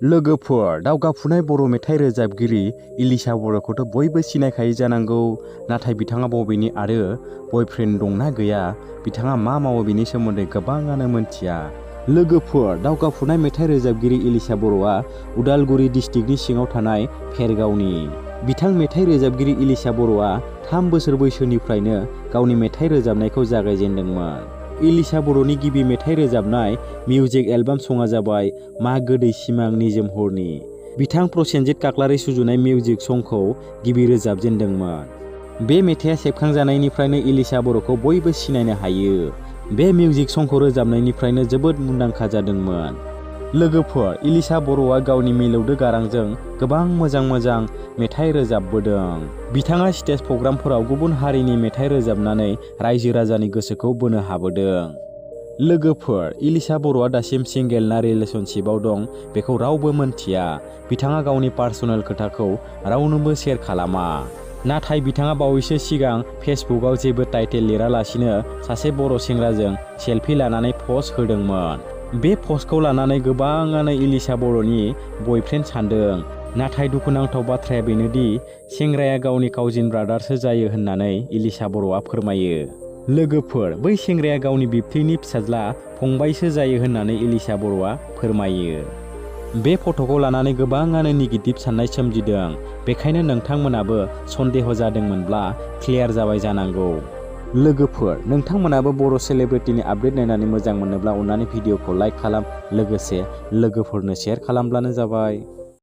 लोगोफोर, दावगाफुनाय बर' मेथाइ रोजाबगिरि इलिशा बर'खौथ' बयबो सिनायखायो जानांगौ। नाथाय बिथाङा बबेनि आरो बयफ्रेन्ड दंना गैया, बिथाङा मा मावो बिनि सोमोन्दै गोबाङानो मोनथिया। लोगोफोर, दावगाफुनाय मेथाइ रोजाबगिरि इलिशा बर'आ उदालगुरि डिस्ट्रिक्टनि सिङाव थानाय फेरगावनि। बिथां मेथाइ रोजाबगिरि इलिशा बर'आ 3 बोसोर बैसोनिफ्रायनो गावनि मेथाइ रोजाबनायखौ जागायजेनदोंमोन। इलिशा बर'नि गिबि मेथाइ रोजाबनाय मिउजिक एलबाम सङा जाबाय मा गोदै सिमां निजोम हरनि। बिथां प्रसेनजित काक्लारि सुजुनाय मिउजिक संखौ गिबि रोजाबजेनदोंमोन। बे मेथाइया सेबखांजानायनिफ्रायनो इलिशा बर'खौ बयबो सिनायनो हायो। बे मिउजिक संखौ रोजाबनायनिफ्रायनो जोबोद मुंदांखा जादोंमोन। लोगोफोर, इलिशा बर'आ गावनि मिलौदो गारांजों गोबां मोजां मेथाइ रोजाबबोदों। बिथाङा स्टेज प्रग्रामफोराव गुबुन हारिनि मेथाइ रोजाबनानै रायजो राजानि गोसोखौ बोनो हाबोदों। लोगोफोर, इलिशा बर'आ दासिम सिंगेल ना रिलेशनशिपआव दं बेखौ रावबो मोनथिया। बिथाङा गावनि पार्सनेल खोथाखौ रावनोबो शेयार खालामा। नाथाय बिथाङा बावैसो सिगां फेसबुकआव जेबो टाइटेल लिरालासिनो सासे बर' सेंग्राजों सेल्फि लानानै पस्ट होदोंमोन। बे पस्टखौ लानानै गोबाङानो इलिशा बर'नि बयफ्रेन्ड सानदों। नाथाय दुखुनांथाव बाथ्राया बेनोदि सेंग्राया गावनि काउजिन ब्रादारसो जायो होननानै इलिशा बर'आ फोरमायो। लोगोफोर, बै सेंग्राया गावनि बिबथैनि फिसाज्ला फंबायसो जायो होननानै इलिशा बर'आ फोरमायो। बे फट'खौ लानानै गोबाङानो नेगेटिभ साननाय सोमजिदों। बेखायनो नोंथांमोनाबो सन्देह जादोंमोनब्ला क्लियार जाबाय जानांगौ। लोगोफोर, नोंथांमोनाबो बर' सेलेब्रिटिनि आपडेट नायनानै मोजां मोनोब्ला अन्नानै भिडिअखौ लाइक खालाम, लोगोसे लोगोफोरनो शेयार खालामब्लानो जाबाय।